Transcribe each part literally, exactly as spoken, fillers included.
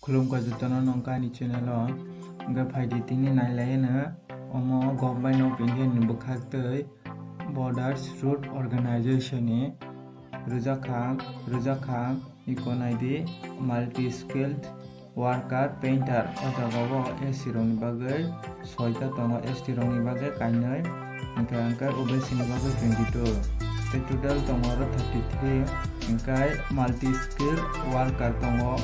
Khulumkha jotono nongkha ani channel o. Hwnkhe phaidi tini nailaino omo Government of India ni bwkhak tei Borders Road Organization ni rwjakha, rwjakha iko naidi multi skilled worker painter o jaga o S T rokni bagwi soita tongo, S T rokni bagwi kainwi, hwnkhe hwnkhe O B C ni bagwi twenty two, tei total tongo oro thirty three, hwnkhe multi skill worker tongo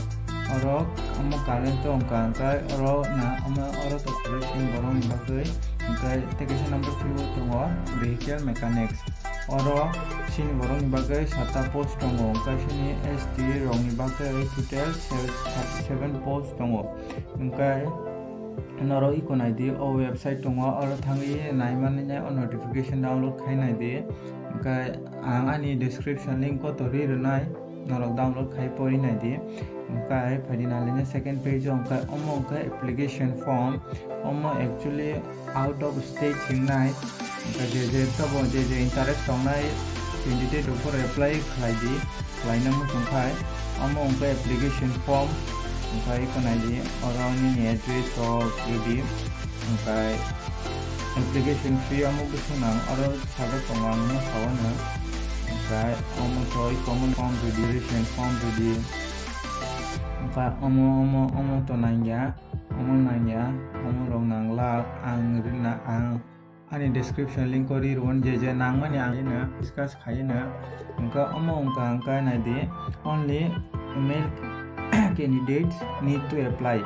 oro, omo current o wngkha, hwnkhe oro na omo oro to sini borokni bagwi, hwnkhe tei kaisa number three o tongo vehicle mechanics. Oro sini borokni bagwi satta post tongo, hwnkhe sini S T rokni bagwi total thirty seven post tongo. Hwnkhe norok iko naidi, o website tongo, oro thangwi naimani nai o notification download khai naidi. Hwnkhe ang ani description link o to ri rwnai, norok download khai pori naidi. Hwnkhe phaidi nalini second page o hwnkhe omo hwnkhe application form, omo actually out of state hingnai, hwnkhe je je tobo je je interest tongnai candidate rok phoro apply khlai di, khlaina muchung khai, omo hwnkhe application form, hwnkhe iko nai di, oro nini address rok rw di, hwnkhe application fee omo bwswk nang, oro sajak tongo ang no sao no, hwnkhe omo to iko omo form rw di, application form rw di, hwnkhe omo omo omo to nangya. Omo nangya, omo rok nanglak, ang rina, ang ani description link o ri rwon, je je nangmani ang ino discuss khai ino. Hwnkhe omo wngkha hwnkhe naidi, only male candidates need to apply.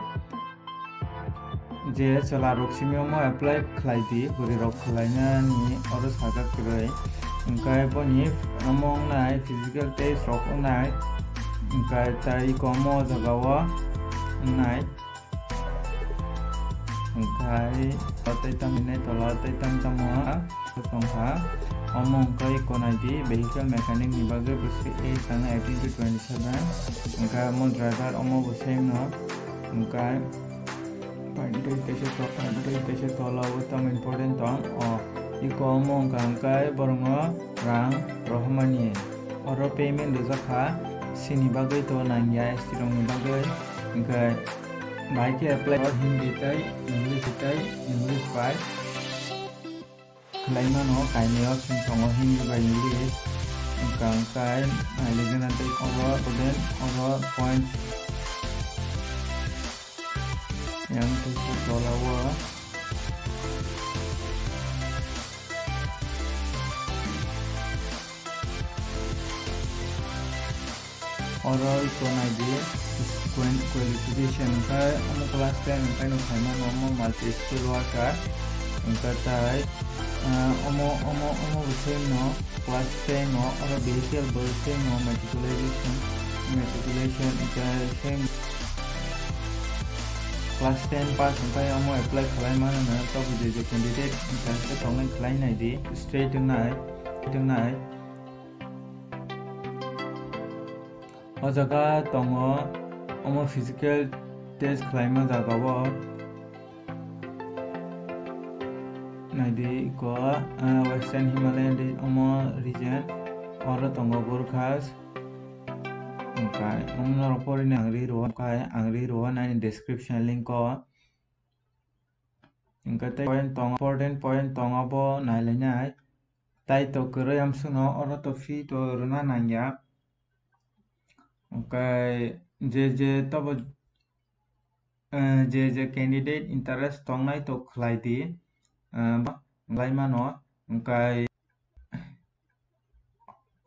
Je chwla rok simi omo apply khlai di, bwrwi rok khlainani oro sajak kwrwi. Hwnkhe boni omo wngnai physical test rok wngnai, hwnkhe tei iko omo o jaga o wngnai. Hwnkhe tei tamni tola tei tam tamo tongkha. Omo hwnkhe iko naidi vehicle mechanic ni bagwi bwswk age tang eighteen to twenty seven. Hwnkhe omo driver omo bo same no. Hwnkhe paidoi teisa to-, paidoi teisa tola o tamo important tong. O iko omo hwnkha hwnkhe borokno rang rohormani. Oro payment rwjakha, sini bagwi to nangya, S T rokni bagwi. Hwnkhe Bai khe apply o Hindi tei English tei English bai khlai mano, kainwi option tongo Hindi bai English. Wngkha wngkha nailigwna tei oro student oro point yang tei tola o. Oro iko nai di, qual-, qualification hwnkhe omo class ten hwnkhe no phaimano, omo multi skill worker hwnkhe tai, ah, omo, omo, omo bwswk no class ten o oro vehicle bwswk no matriculation, matriculation hwnkhe same class ten pass hwnkhe omo apply khlai mano no, tabuk je je candidate hwnkhe tongnai khlai nai di, straight wngnai, wngnai. O jaga tongo, omo physical test khlaima jaga o. Naidi iko, ah, Western Himalayan re-, omo region, oro tongo Gurkhas. Hwnkhe omo norok porinai ang ri rwo, hwnkhe ang ri rwo nini description link o. Hwnkhe tei point tongo, important point tongo, abo nailainai. Tai to kwrwi amswkno oro to fee to rwna nangya. Hwnkhe je je tobo, eh, je je candidate interest tongnai to khlai di, eh, khlai mano. Hwnkhe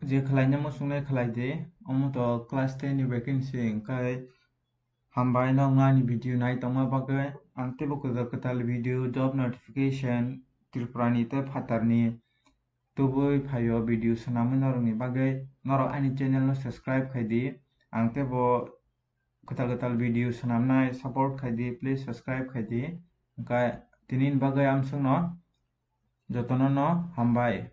je khlaina muchungnai khlai di, omo to class ten ni vacancy, hwnkhe hambai nokno ani video nai tongma bagwi. Ang teibo kwtal kwtal video, job notification, Tripura ni tei phatar ni tubui phaio video swnamwi norokni bagwi. Norok ani channel no subscribe khai di, ang teibo kwtal kwtal video swnamnai support khai di, please subscribe khai di. Hwnkhe tini ni bagwi amswkno jotono no hambai.